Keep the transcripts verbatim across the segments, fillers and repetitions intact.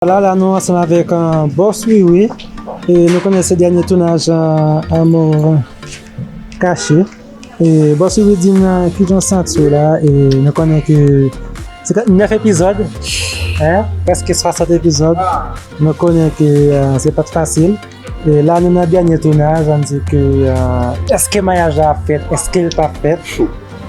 La, la, nou ansanm avèk, euh, Boss Wiwi. E nou konnen se dènye tounaj, euh, Amour Caché. E Boss Wiwi, di m, euh, kijan w santi w la? E nou konnen ke se nèf epizòd, hein, prèske swasant epizòd. Nou konnen ke, euh, se pa t fasil. E la, nou nan dènye tounaj, ann di ke, euh, èske maryaj la ap fèt? Èske l p ap fèt?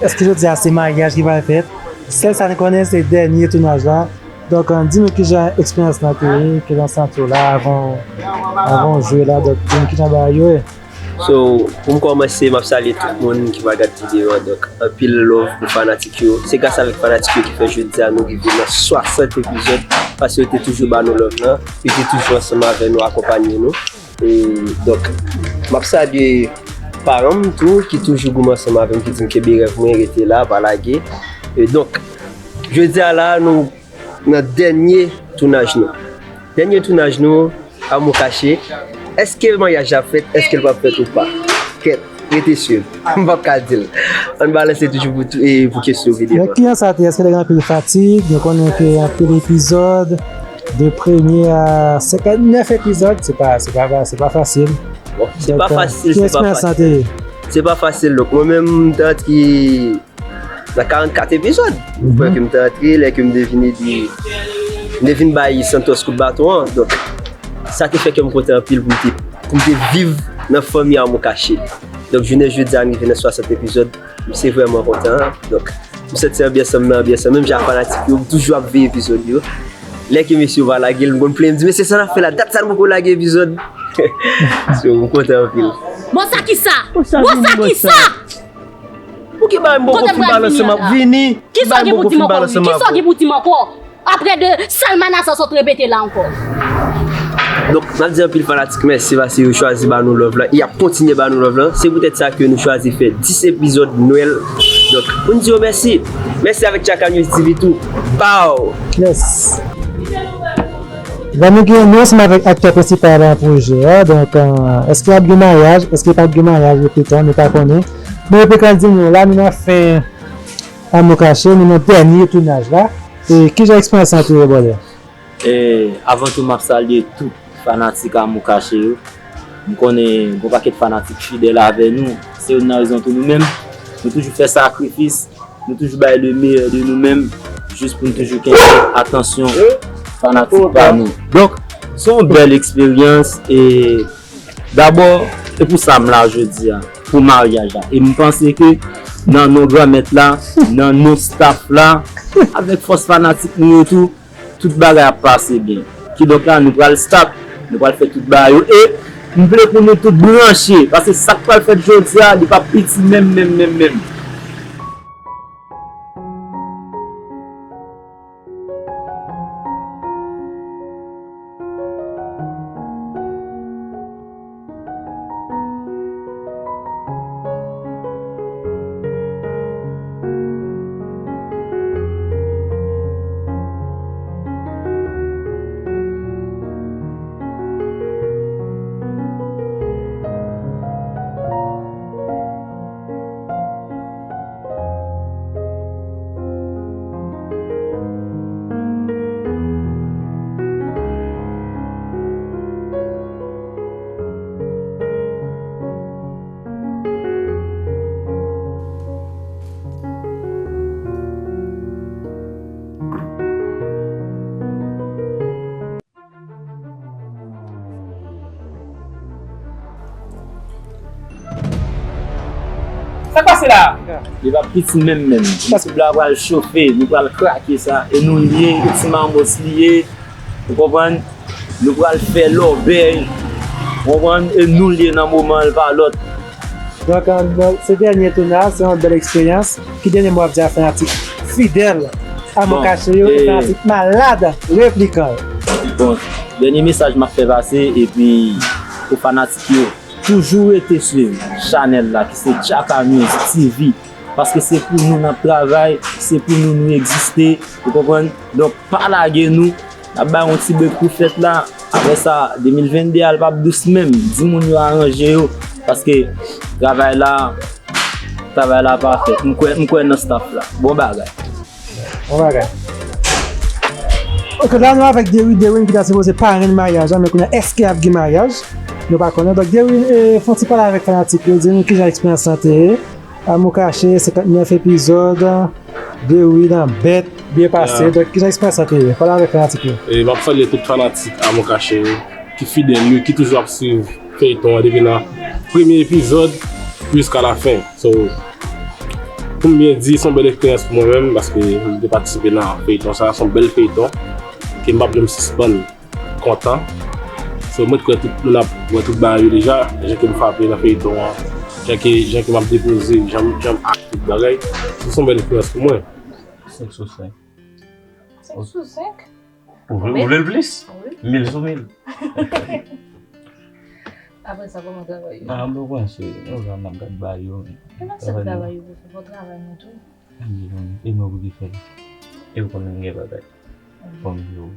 Èske jodi a se maryaj ki pral fèt? Sèl sa n konnen, se dènye tounaj la. Donk, euh, di nou kijan eksperyans lan te ye, kijan w santi w la avan, avan w jwe la, donk, di nou kijan bagay yo ye. So, pou m kòmanse, m ap salye tout moun ki va gad videyo a. Donk, anpil love pou fanatik yo. Se gras avèk fanatik yo ki fè jodi a nou rive nan swasant epizòd, paske yo te toujou ba nou love lan, yo te toujou ansanm avè nou, akonpanye nou. E, donk, m ap salye paran m tou, ki toujou goumen ansanm avè m, ki di m kenbe rèv mwen, rete la, pa lage. E, donk, jodi a la, nou nan dènye tounaj nou. Dènye tounaj nou, Amour Caché. Èske maryaj la ap fèt? Èske l p ap fèt ou pa? Kèt, rete swiv. M p ap ka di l. Ann balanse toujou pou tou, e pou kesyon videyo. Men kijan sa te ye? Èske te gen anpil fatig? Nou konnen ke anpil epizòd, de premye a senkantnèf epizòd, se pa, se pa, se pa fasil. Bon, se pa fasil, se pa fasil. Ki eksperyans sa te ye? Se pa fasil, donk mwen menm, m te antre nan karannkat epizòd. Mwen ke m te antre, lè ke m te vin ede, m te vin bay Santos kout baton an. Donk, sa te fè kè m kontan anpil pou m te, pou m te viv nan fanmi Amour Caché. Donk, jounen jodi a, n rive nan swasant epizòd. M se vrèman kontan. Donk, m santi anbyans lan, m nan anbyans lan. Menm jan ak fanatik yo, m toujou ap veye epizòd yo. Lè ke mesye yo va lage l, m konn plenn m di, "Mesye, sa n ap fè la, dat sa n poko lage epizòd." So, m kontan anpil. Bon, sa ki sa? Bon, sa ki sa? Pou ki bagay m poko fin balanse m ap vini? Kisa w gen pou di m ankò? Kisa w gen pou di m ankò? Apre de sèl manasas w t repete la ankò. Donk, n ap di anpil fanatik mèsi paske yo chwazi ba nou love lan. Y ap kontinye ba nou love lan. Se poutèt sa ke nou chwazi fè dis epizòd Nwèl. Donk, pou n di yo mèsi. Mèsi avèk Tchaka News T V tou. Pow! Yes. Bon, nou gen, nou ansanm avèk aktè prensipal an pwojè a. Donk, euh, èske ap gen maryaj? Èske p ap gen maryaj? Repetan, nou pa konnen. Men repetan di nou, la, nou nan fen Amour Caché, nou nan dènye tounaj la. E kijan eksperyans lan te ye, brother? E avan tou, m ap salye tout fanatik Amour Caché yo. M konnen gon pakèt fanatik fidèl avè nou. Se youn nan rezon tou nou menm. Nou toujou fè sakrifis. Nou toujou bay le meyè de nou menm, jis pou n toujou kenbe atansyon fanatik pa nou. Donk, se yon bèl eksperyans, e dabò, se pou sa m la jodi a, pou maryaj la. E m panse ke nan non Granmèt la, nan non staff la, avèk fòs fanatik nou yo tou, tout bagay ap pase byen. Kidonk la, nou pral stop, nou pral fè tout bagay yo. E m vle pou nou tout branche, paske sa k pral fèt jodi a, li p ap piti menm, menm, menm, menm. Sa k pase la? Li p ap piti menm, menm. YouTube la pral chofe, nou pral krake sa. E nou l ye, e Ti Mamos li ye. Ou konprann? Nou pral fè lòbèy. Ou konprann? E nou l ye nan moman l, pa lòt. Donk, euh, bon, se dènye tounaj, se yon bèl eksperyans. Ki dènye mo w ap di a fanatik fidèl Amour Caché yo, e fanatik malad replikan yo? Bon, dènye mesaj m ap fè pase, epi pou fanatik yo, toujou rete swiv chanèl la, ki se Tchaka News T V, paske se pou nou n ap travay, se pou nou nou egziste, ou konprann? Donk, pa lage nou, n ap bay yon ti brek pou fèt la. Apre sa, de mil venn de a, l p ap dous menm. Di moun yo aranje yo, paske travay la, travay la pa fèt. M kwè, m kwè nan staff la. Bon bagay. Bon bagay. Ok, la nou avèk Derwin, Derwin ki ta sipoze parenn maryaj la, men kounye a, èske ap gen maryaj? Nou pa konnen. Donk, Derwin, eh, fè yon ti pale avèk fanatik yo, di nou kijan eksperyans lan te ye. Amour Caché, senkantnèf epizòd, Derwin an bèt, byen pase. Yeah. Donk, kijan eksperyans lan te ye? Pale avèk fanatik yo. E m ap salye tout fanatik Amour Caché yo, ki fidèl yo, ki toujou ap swiv feyton an depi nan premye epizòd jiska lafen. So, pou m byen di, se yon bèl eksperyans pou mwen menm, paske m te patisipe nan feyton sa, se yon bèl feyton ke m p ap janm sispann kontan. So, mwen kwè tout moun ap wè tout bagay yo deja, jan ke m frape nan feyton an, jan ke, jan ke m ap depoze, jan, jan m ak tout bagay. Se yon bèl eksperyans pou mwen. Senk sou senk. Senk sou senk? Ou vle, ou vle l plis? Wi. Mil sou mil. Apre sa, kòman travay yo? Ah, bon, mwen se, nou la, n ap gad bagay yo. E nan sèl travay yo pou fè, fò travay nou tou. Ann jwenn, e mwen pou ki fè l. E ou konnen m gen bagay. Fò m jwe.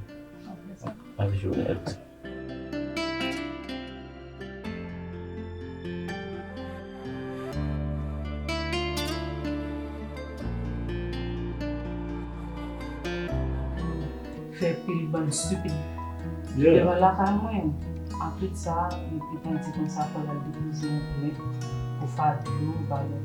Ap jwe nèt. Fè pil bann stupid. Yeah. Devan lakay mwen, ak tout sa, epi tande konsa fò l al depoze yon plent pou Fabio, bagay.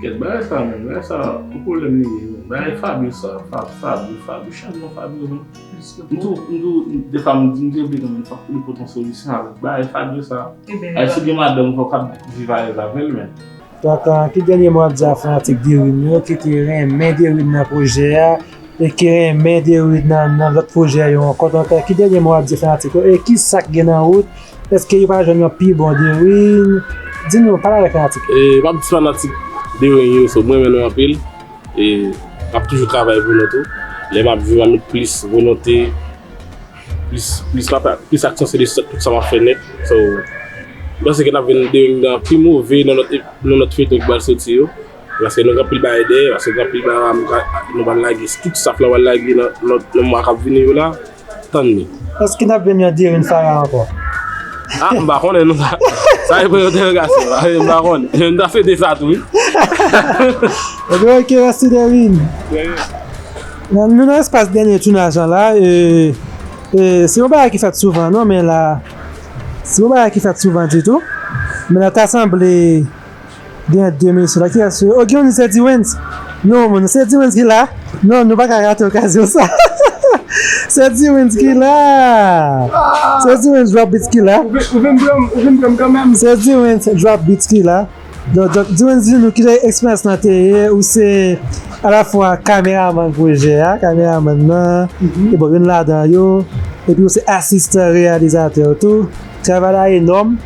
Kèt, bagay sa menm, bagay sa, yon pwoblèm li ye menm. Bagay Fabio sa, Fab, Fabio, Fabio, chak jou Fabio menm. M tou, m tou, defwa m di, m te vle kanmenm, fòk li pote yon solisyon avèk bagay Fabio sa. Ay, si gen madanm, fòk ap viv alèz avè l menm. Donk, eh, ki dènye mo w ap di a fanatik Derwin yo, ki te renmen Derwin nan pwojè a, e ki renmen Derwin nan, nan lòt pwojè yo ankò? Donk, eh, ki dènye mo w ap di fanatik yo, e ki sa k gen nan wout? Èske yo pral jwenn yon pi bon Derwin? Di nou, pale avèk fanatik yo. E, m ap di fanatik Derwin yo, so, mwen renmen nou anpil. E m ap toujou travay pou nou tou. Lè m ap jwe, m ap met plis volonte, plis, plis m ap, plis aksyon se de tout sa m ap fè nèt. So, m panse ke n ap vin de youn nan pi move nan lòt, nan lòt feyton ki pral soti yo. Paske nou gen anpil bagay dèyè, paske gen anpil bagay nou pral lage, tout staff la pral lage nan, nan, nan mwa k ap vini yo la. Tann li. Èske n ap jwenn yon Derwin Farah ankò? Ah, m pa konnen non sa. Sa e pwen entèwogasyon. M pa konnen. M ta swete sa tou, wi. Ebyen, ok, mèsi Derwin. Nan, nou nan espas dènye tounaj lan la, e, e, se yon bagay ki fèt souvan, non, men la, se yon bagay ki fèt souvan ditou. Men la, ta sanble, gen de mesye la, kiyès yo? Oh, gen youn se Dwens. Non, moun, se Dwens ki la. Non, nou pa ka rate okazyon sa. Se Dwens ki la. Se Dwens Drop Beats ki la. Ou vin, ou vin pran m, ou vin pran m kanmenm. Se Dwens Drop Beats ki la. Donk, donk, Dwens, di nou ki jan eksperyans lan te ye, ou se alafwa kameramann pwojè a, kameramann nan, e bon, youn ladan yo, epi ou se asistan reyalizatè tou. Travay la enòm.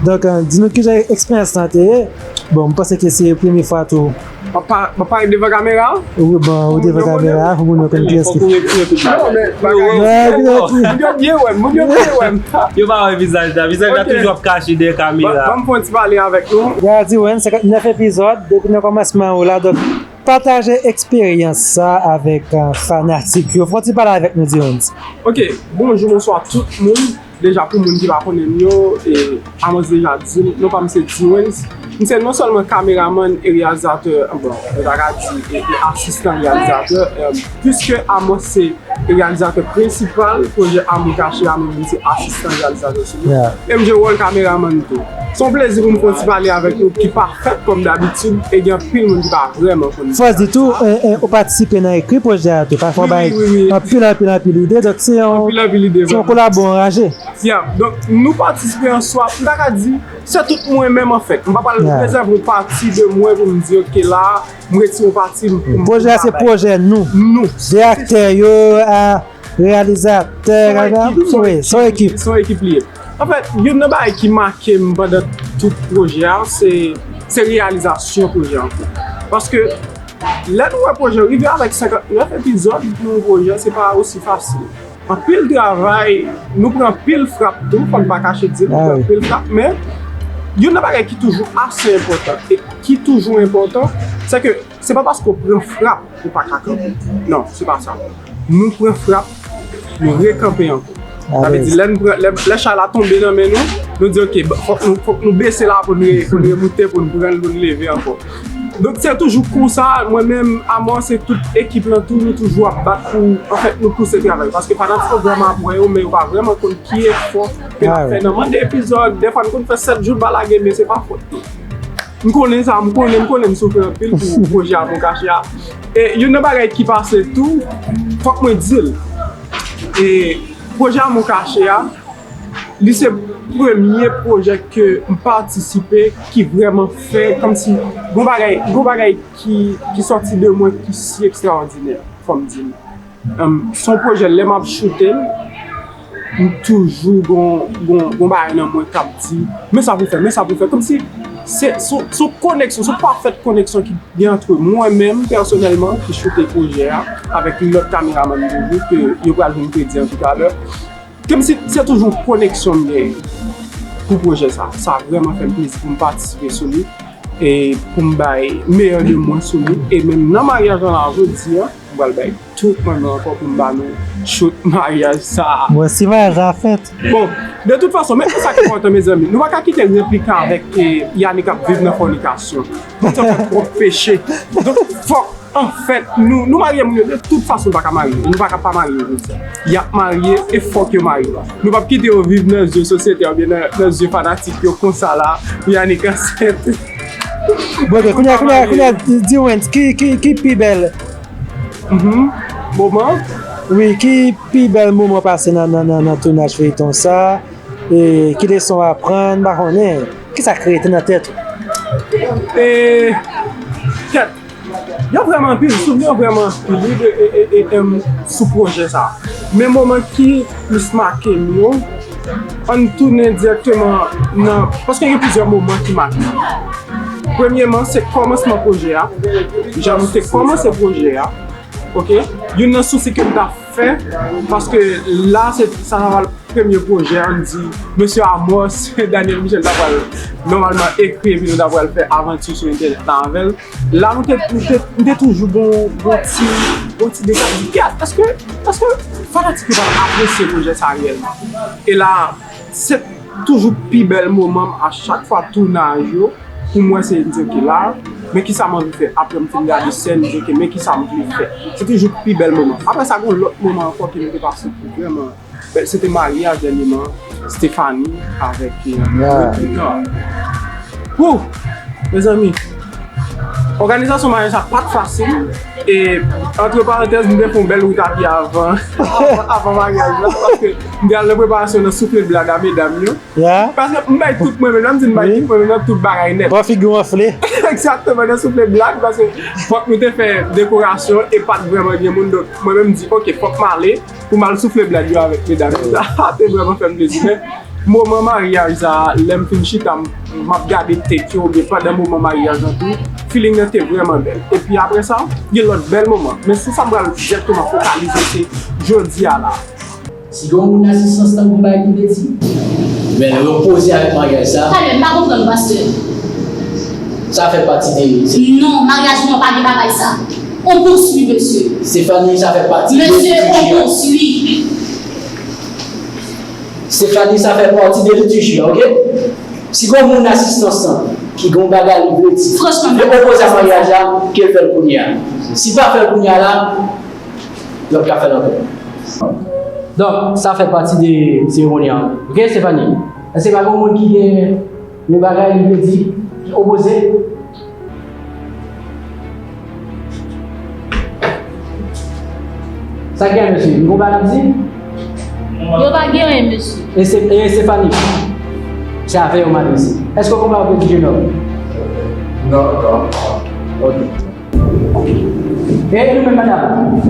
Donk, eh, di nou kijan eksperyans lan te ye. Bon, m panse ke se premye fwa tou. M ap pa-, m ap parèt devan kamera? Wi, bon, ou devan kamera, pou moun yo konn kiyès ki. Non, men, bagay. Moun yo byen wè m, moun yo byen wè m. Yo pa wè vizaj la, vizaj la toujou ap kache dèyè kamera. Ban m fè yon ti pale avèk nou. Gade, wè, senkantnèf epizòd, depi nan kòmansman yo la, donk, pataje eksperyans sa avèk, eh, fanatik yo. Fè yon ti pale avèk nou, Dwens. Ok, bonjou, bonswa tout moun. Deja, pou moun ki pa konnen m yo, e, Amos deja di m, non pa m se Dwens. M se non sèlman kameramann e reyalizatè, bon, mwen ta ka di, e, e asistan reyalizatè, e, piske Amos se reyalizatè prensipal pwojè Amour Caché a, mwen menm se asistan reyalizatè sou li. Yeah. E m jwe wòl kameramann tou. Se yon plezi pou m konn ti pale avèk nou ki pa fèt kòm dabitid, e gen anpil moun ki pa vrèman konn. Fò di tou, e, e, ou patisipe nan ekri pwojè a tou, pafwa bay anpil, anpil, anpil ide, donk se yon, se yon kolabo anraje. Yeah, donk, nou patisipe an swa, m ta ka di, se tout mwen menm, anfèt. M pa pral prezante yon pati de mwen pou m di, ok, la, m retire yon pati pou m. Pwojè a se pwojè nou. Nou. De aktè yo, a, reyalizatè, se yon ekip, se yon ekip li ye. Anfèt, youn nan bagay ki make m pandan tout pwojè a, se, se reyalizasyon pwojè an tou. Paske, lè nou wè pwojè rive avèk senkantnèf epizòd pou yon pwojè, se pa osi fasil. Anpil travay, nou pran anpil frap tou, fò n pa kache di l, nou pran anpil frap, men youn nan bagay ki toujou ase enpòtan e ki toujou enpòtan, se ke se pa paske w pran frap ou pa ka kanpe. Non, se pa sa. Nou pran frap, nou rekanpe ankò. Sa vle di, lè n pran, lè, lè chay la tonbe nan men nou, nou di, ok, fòk nou, fòk nou bese la pou n re-, pou n remoute, pou n pran l, pou n leve ankò. Donk, se toujou konsa, mwen menm, Amor, se tout ekip lan tou, nou toujou ap bat pou, anfèt, nou pouse travay. Paske fanatik yo vrèman ap wè yo, men yo pa vrèman konn ki efò ke n ap fè nan mande epizòd. Dèfwa, n konn fè sèt jou n pa lage, men se pa fòt nou. M konnen sa, m konnen, m konnen m soufri anpil pou pwojè Amour Caché a. E youn nan bagay ki pase tou, fòk mwen di l. E pwojè Amour Caché a, li se premye pwojè ke m patisipe ki vrèman fè kòmsi gon bagay, gon bagay ki, ki sòti de mwen ki si ekstraòdinè, fò m di l. Em, se yon pwojè, lè m ap choute l, m toujou gon, gon, gon bagay nan mwen k ap di, men sa pou fè, men sa pou fè. Kòmsi se, se, se yon koneksyon, se yon pafèt koneksyon ki gen ant mwen menm, pèsonèlman, ki choute pwojè a, avèk lòt kameramann toujou, ke yo pral vin predi an toutalè. Kòmsi se toujou yon koneksyon m genyen pou pwojè sa. Sa vrèman fè m plezi pou m patisipe sou li e pou m bay meyè de mwen sou li. E menm nan maryaj lan la, jodi a, m pral bay tout mwen mwen ankò pou m ba nou choute maryaj sa a. Bon, si maryaj la fèt. Bon, de tout fason, men sa ki enpòtan, mezanmi. Nou pa ka kite replika avèk, eh, Yanick ap viv nan fònikasyon. Moun sa fè twòp peche. Donk, fòk Anfèt, nou, nou marye moun yo de tout fason, nou pa ka marye yo. Nou pa ka pa marye yo jodi a. Y ap marye e fòk yo marye. Nou p ap kite yo viv nan zye sosyete a oubyen nan, nan zye fanatik yo konsa la, Yanick ansent. Bon, ok, kounye a, kounye a, kounye a, di, di Wens, ki, ki, ki pi bèl Mhm. Moman? Wi, ki pi bèl moman pase nan, nan, nan, nan tounaj feyton sa? E ki leson w aprann? M pa konnen. Kisa k rete nan tèt ou? E, kèt, gen vrèman anpil, souvni yo vrèman anpil, wi, de, e, e, e, em, sou pwojè sa. Men moman ki plis make m yo, ann tounen dirèkteman nan, paske gen plizyè moman ki make m. Premyeman, se kòmansman pwojè a, jan nou te kòmanse pwojè a, oke? Youn nan sousi ke m t ap fè, paske la, se, sa va premye pwojè, ann di, Mesye Amos, Daniel Michel ta pral nòmalman ekri, epi nou ta pral fè avanti sou entènèt la avè l. La, nou te, nou te, nou te toujou gon, gon ti, gon ti dega di, kèt, èske, èske fanatik yo pral apresye pwojè sa reyèlman? E la, se toujou pi bèl moman m a chak fwa tounaj yo, pou mwen, se di, oke, la, men kisa m anvi fè? Apre m fin gade sèn, m di, oke, men kisa m vle fè? Se toujou pi bèl moman. Apre sa, gon lòt moman ankò ke nou te pase ki vrèman bèl. Se te maryaj dènyeman, Stephanie avèk, eh, Replica. Wouh! Mezanmi, òganizasyon maryaj sa pa t fasil. E, antre parantèz, m te fè yon bèl wout a pye avan, avan, avan maryaj la, paske m te al nan preparasyon nan soufle blag a medam yo. Paske m bay tout mwen menm, lè m di m bay tout mwen menm, nan tout bagay nèt. Bò figi w anfle. Egzakteman, nan soufle blag, paske fòk nou te fè dekorasyon e pa t vrèman gen moun, donk mwen menm m di, oke, fòk m ale pou m al soufle blag yo avèk medam yo. Sa te vrèman fè m plezi, men moman maryaj sa, lè m fin chita, m, m ap gade tek yo, oubyen pandan moman maryaj lan tou, feeling nan te vrèman bèl. Epi apre sa, gen lòt bèl moman. Men sou sa m pral dirèkteman fokalize, se jodi a la. Si gen yon moun nan asistans lan, gon bagay ki vle di? Men yo poze avèk maryaj sa. Talè, m pa konprann, pastè. Sa fè pati de, se... Non, maryaj nou an pa gen bagay sa. On poursuit, mesye. Stephanie, sa fè pati de... Mesye, on poursuit. Stephanie, sa fè pati de litiji a, oke? Si gen yon moun nan asistans lan ki gen yon bagay li vle di, franchman, li opoze a maryaj la, ke l fè l kounye a. Si l pa fè l kounye a la, l ap ka fè l ankò. Donk, sa fè pati de seremoni an. Oke, Stephanie? Èske pa gen yon moun ki gen yon bagay li vle di, ki opoze? Sa gen, mesye? Nou pa di? Yo pa gen anyen, mesye. E se, e Stephanie? Se avè yo m adrese. Èske w konprann w ap di, jenòm? Non, non. Ok. E nou menm, madam?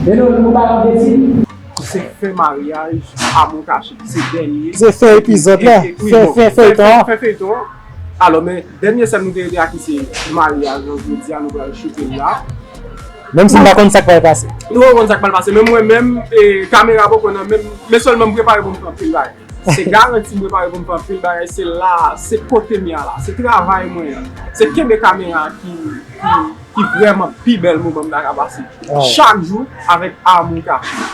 E nou, nou pa di? Se fen maryaj Amour Caché, ki se dènye. Se fen epizòd la. Wi, fen, bon, fen, fen feyton an. Fen feyton an. Alò, men, dènye sèn nou te rete a ki se maryaj lan, jodi a nou pral choute l la. Menm si m pa konn sa k pral pase. Nou pa konn sa k pral pase, men mwen menm, e, kamera poko nan men m, men sèlman m prepare pou m fè anpil bagay. Se garanti m prepare pou m fè anpil bagay, se la, se kote m ye a la, se travay mwen an. Se kenbe kamera ki, ki, ki vrèman pi bèl moman m ta ka pase. Chak jou avèk Amour Caché.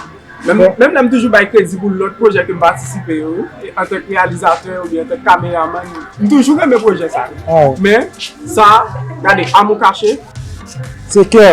Menm, menm lè m toujou bay kredi pou lòt pwojè ke m patisipe yo, wi, antank reyalizatè oubyen antank kameramann, m toujou renmen pwojè sa yo. Men, sa, gade, Amour Caché. Se kè.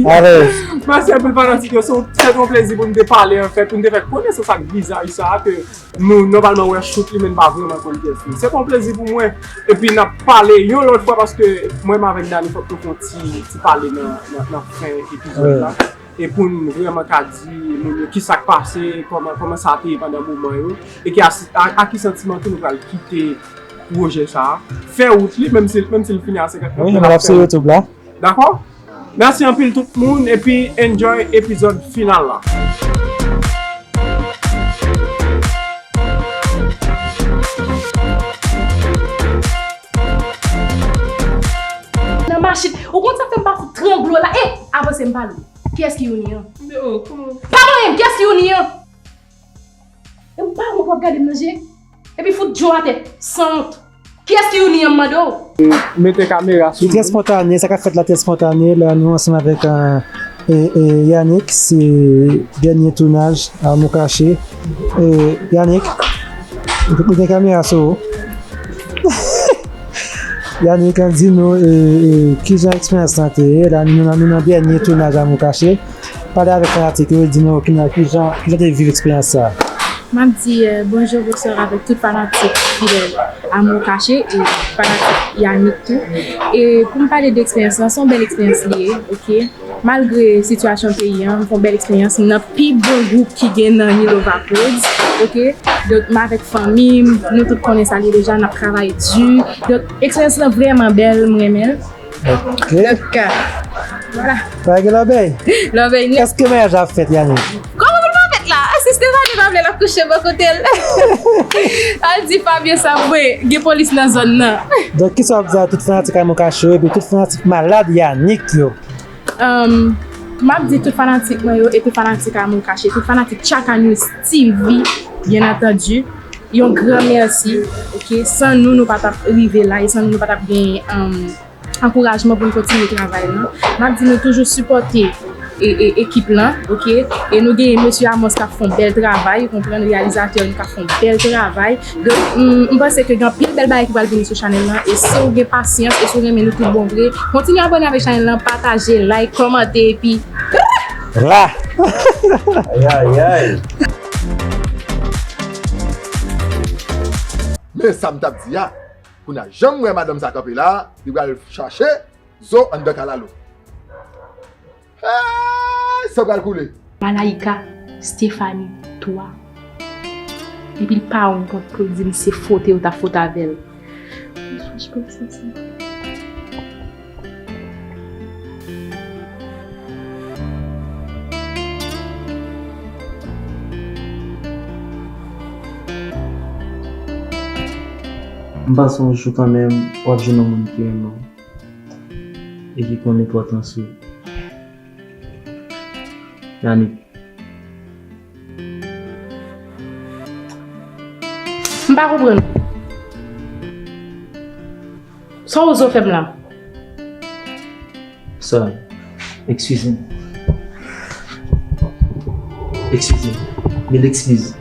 Alèz. Mèsi anpil fanatik yo, se yon, se yon plezi pou n te pale, anfèt, pou n te fè konesans ak vizaj sa ke nou nòmalman wè chouk li, men n pa vrèman konn kiyès li. Se yon plezi pou mwen. Epi n ap pale yon lòt fwa, paske mwen menm avèk Dani, fòk nou fè yon ti, ti pale nan, nan, nan fen epizòd la. E pou n vrèman ka di moun yo kisa k pase, kòman, kòman sa te ye pandan moman yo, e ki a, a, a ki santiman tou nou pral kite pwojè sa a. Fè wout li, menm si, menm si l fini a senkant minit, men l ap fè wout. Wi, l ap sou YouTube la. Dakò? Mèsi anpil tout moun, epi enjoy epizòd final la. Nan machin, ou konn sa fè m pa fout tranglo la. E, avanse m pale w. Kiyès ki Youni an? Pa manyen m, kiyès ki Youni an? E m pa wont w ap gade m nan je? Epi fout djo atè, sanwont. Kiyès ki Youni an m mande w? Mete kamera sou li. Li trè espontane, sa k ap fèt la trè espontane. La nou ansanm avèk, euh, e, e, Yannick, se dènye tounaj Amour Caché. E, Yannick, ou gen kamera sou ou. Yannick, an, di nou, e, e, kijan eksperyans lan te ye? La nou nan, nou nan dènye tounaj Amour Caché. Pale avèk fanatik yo, di nou kijan, kijan, kijan te viv eksperyans sa a. M ap di, euh, bonjou, bonswa avèk tout fanatik fidèl Amour Caché e fanatik Yannick tou. E pou m pale de eksperyans lan, se yon bèl eksperyans li ye, oke? Malgre sitiyasyon peyi an, m fè yon bèl eksperyans. M nan pi bon gwoup ki gen nan Milova Prodz, oke? Donk, m avèk fanmi m, nou tout konnen sa l ye deja, n ap travay di. Donk, eksperyans lan vrèman bèl, m renmen l. Ok. Donk, euh, vwala. Bagay lòbèy. Lòbèy nèt. Èske maryaj la ap fèt, Yannick? Kòman pou l pa fèt la? Si Stéphanie pa vle l ap kouche bò kote l. Al di Fabien sa, mwen, gen polis nan zòn nan. Donk, kisa w ap di a tout fanatik Amour Caché yo, epi tout fanatik malad Yannick yo? Um, m ap di tout fanatik mwen yo, e tout fanatik Amour Caché, tout fanatik Tchaka News T V, byen antandi, yon gran mèsi, oke? San nou, nou pa t ap rive la, e san nou, nou pa t ap gen, um, ankourajman pou n kontinye travay lan. M ap di nou toujou sipòte e, e, ekip lan, oke? E nou gen mesye Amos k ap fè yon bèl travay, ou konprann, reyalizatè nou k ap fè yon bèl travay. Donk, m, m panse ke gen anpil bèl bagay ki pral vini sou chanèl lan, e si w gen pasyans, e si w renmen nou tout bon vre, kontinye abòne avèk chanèl lan, pataje, like, kòmante, epi la! Ayayay! Men sa m t ap di a, kounye a, jan m wè madanm sa kanpe la, li pral chache zo anndan kalalou. Hey, san pral koule. Malaika, Stéphanie, twa. Epi l pa wont pou l di m se fwote yo ta fwote avè l. M panse yon jou kanmenm, w ap jwenn yon moun ki renmen w e ki konn enpòtans ou. Yannick. M pa konprann. Sa w oze fè m la? Sorry. Eskize m. Eskize m. Mil eskiz.